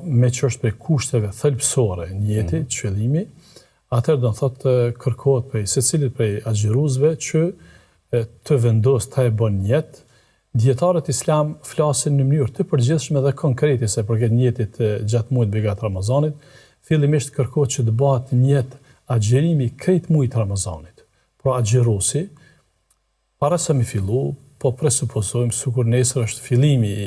meqë është prej kushteve thelbësore nijeti, mm. qëllimi, atëherë do të thotë kërkohet prej secilit prej agjëruesve që të vendos ta e bën nijet. Dijetarët islam flasin në mënyrë të përgjithshme dhe konkrete sa i përket nijetit gjatë muajit begat Ramazanit. Fillimisht kërkohet që të bëhet nijet agjërimi krejt muajit Ramazanit. Pra agjëruesi Para se me fillu, po presupozojmë sikur nesër është fillimi i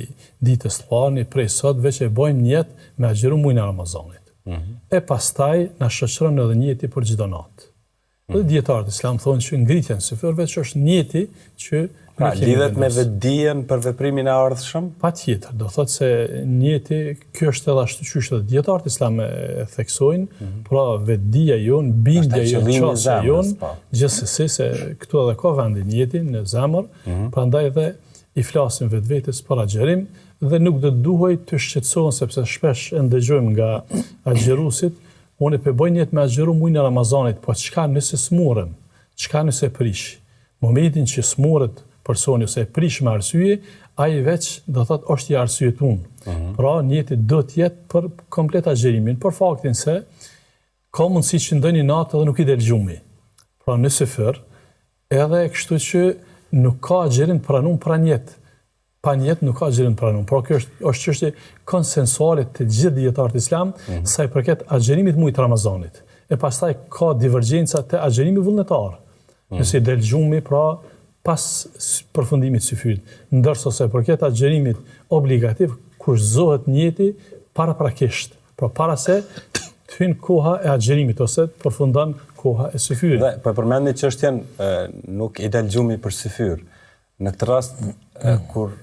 ditës së parë, ne prej sot veç e bojmë nijet me agjëru mujin e Ramazanit. Mm -hmm. E pastaj na shoqëron edhe nijeti për çdo natë. Mm -hmm. Dhe dijetarët islam thonë që ngritja në syfyr veç është nijeti që Pra, lidhet me vetëdijen për veprimin e ardhshëm? Patjetër, do thotë se nijeti, kjo është edhe ashtu qysh edhe dijetarët islam e theksojnë, mm -hmm. pra vetëdija jonë, bindja jonë, qasja jonë, po. gjithsesi se këtu edhe ka vendin nijeti në zemër, mm -hmm. prandaj edhe i flasim vetvetes për agjërim dhe nuk do të duhej të shqetësohen sepse shpesh e ndëgjojmë nga agjëruesit, unë po bëj nijet me agjëru mujin e Ramazanit, po çka nëse smurem, çka nëse prish? Momentin që smuret personi ose e prish me arsye, ai veç do thotë është i arsyetun. Mm -hmm. Pra nijeti do të jetë për komplet agjërimin, për faktin se ka mundësi që ndonjë natë edhe nuk i del gjumi. Pra në syfyr, edhe kështu që nuk ka agjërim të pranum pa nijet. Pa nijet nuk ka agjërim të pranum. Pra kjo është është çështje konsensuale të gjithë dijetarët islam mm -hmm. sa i përket agjërimit muajit të Ramazanit. E pastaj ka divergjenca te agjërimi vullnetar. Mm -hmm. Nëse del gjumi, pra pas përfundimit të syfyrit. Ndërsa sa i përket agjërimit obligativ, kushtëzohet nijeti paraprakisht. Pra para se të hyn koha e agjërimit ose të përfundon koha e syfyrit. Dhe po e përmendni çështjen nuk i del gjumi për syfyr. Në këtë rast kur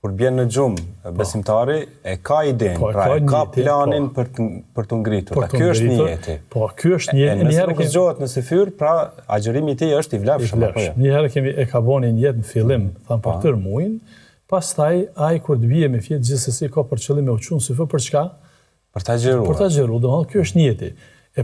kur bjen në gjumë po. besimtari e ka idenë, po, pra e ka planin po. për të për t'u ngritur. Pra, ky është nijeti. Po, ky është nijeti. Një herë nuk zgjohet në syfyr, pra agjërimi i tij është i vlefshëm apo jo? Një herë kemi e ka bo nijet në fillim, thamë për po. tërë mujin, pastaj ai kur të bie me fjet gjithsesi ka për qëllim me u çu në syfyr për çka? Për të agjëruar. Për të agjëruar, domethënë ky është nijeti.